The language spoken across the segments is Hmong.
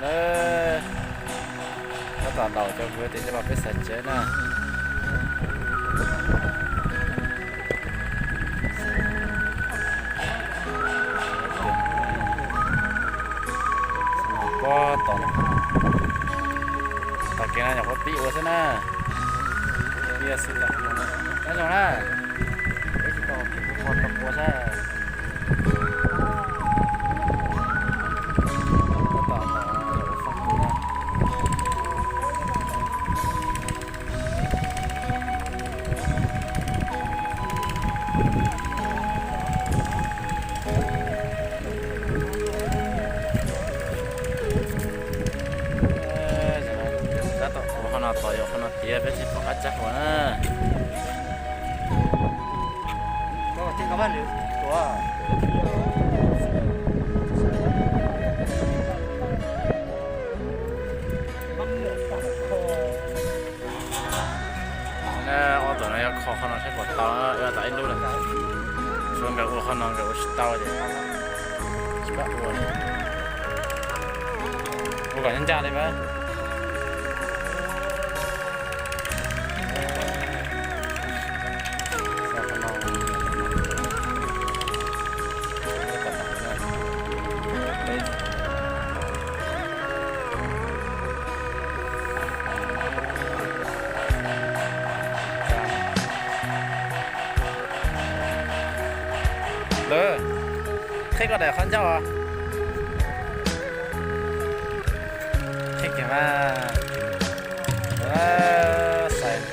Na, tab tom laus cov kwv tij coj peb xaiv tsev na. Pob tom, tom kev no nyuam qhuav pib ua xwb na. Pib xwb, nyob zoo na. Peb tsis tau pib kuv qhov tau ua xwb. Pob tom no ua foob na. Tab tom ua qhov no tos, yuav qhov no tiav peb thiaj pom qab tsa ua na. Ob tug no yuav kho qhov no saib puas tau, ua tau ib lub lawm. Tshuav nkawd ua qhov no nkawd ua tsis tau ces tsis pab ua. Ua kom ncaj ncaj li mas. Lawv, qhib koj daim qhov ncauj os. Qhib kiag mas. Xais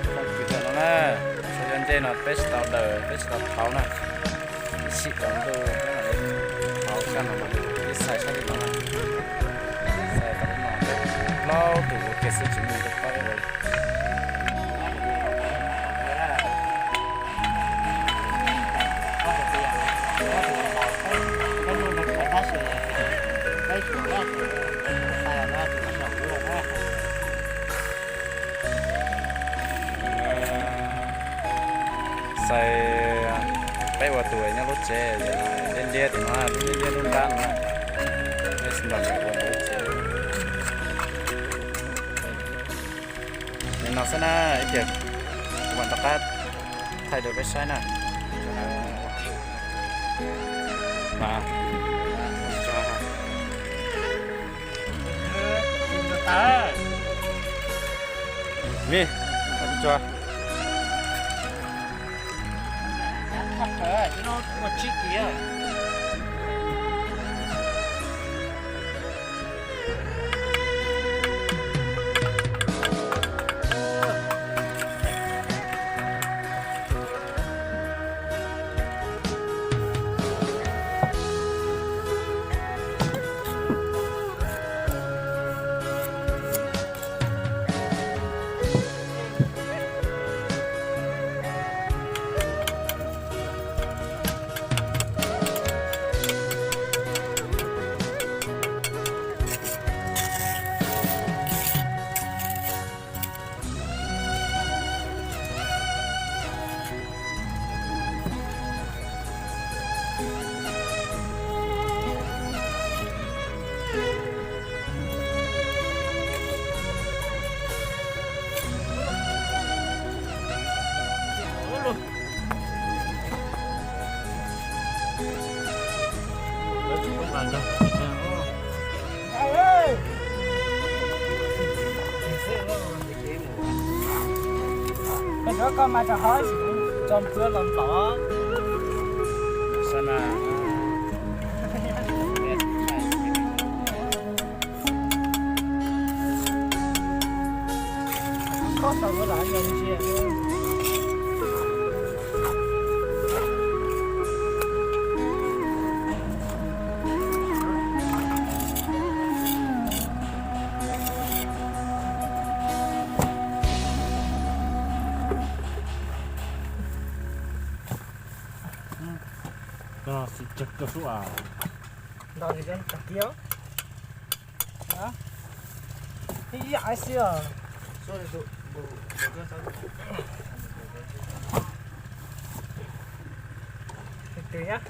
khoom kws tau no na. Txhua cov ncej no peb tsis tau daws, peb tsis tau thauv na. Ib sim tsaus ntuj peb mam li thauv, kab no mas ib xais sab li no na. Xais tau no, plaub tus ua kiag xwb tsis muaj tus paub ua li. Xais, peb ua tus nyob lub tsev liab liab tim no, lub liab liab lub nrab no. Peb xav nrog nkawd ua lub tsev. Nim no xwb na, ib pliag kuv mam rov qab thaij rau peb saib na. Mas, me, tso. Koj mas rau hauv, tso plhuav los nplom. Khob tau ua lam yog ntsia. Ntau li cov tag kiab. Ib yam xwb os. Tus twg thiab?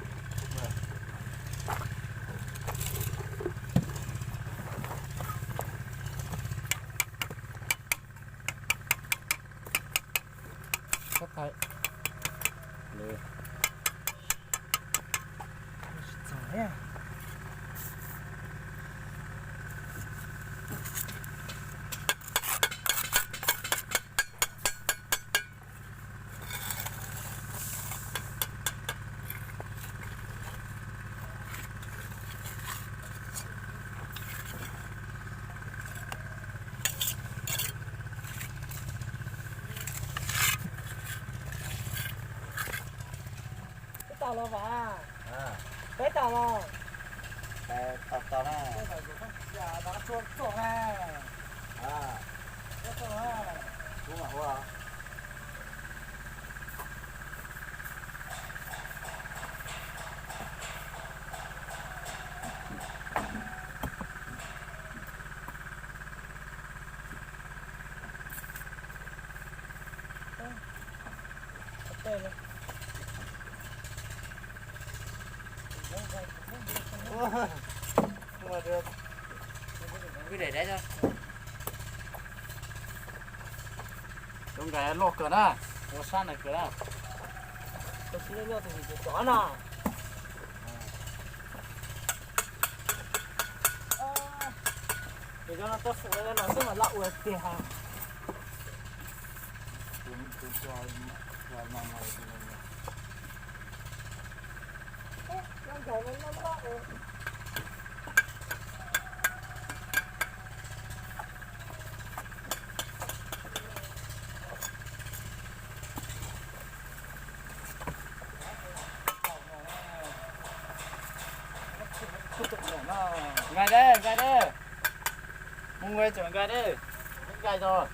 Tau los vas, peb tau los. Tau tau na. Ua ua. Cov nkais loj kawg na, ua sab na kawg na. Tab sis nyob tus vim cov cov no. Ces cov no tuaj xwm no xwb mas laj ua tiag. Nkais deb, nkais deb. Mus nkais tseem nkais deb. Nkais tos.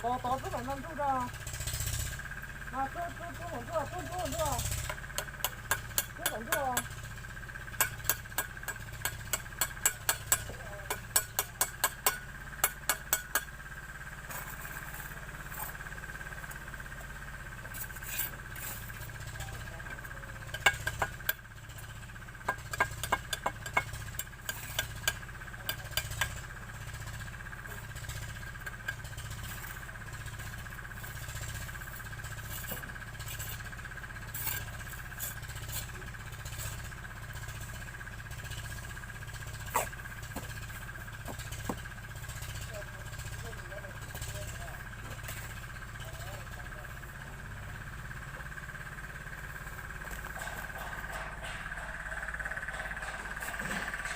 Tos tos tub mam no ntsuj rau. No, tub tub tub mus ntsuj, tub ntsuj ntsuj. Tub ntsuj ntsuj.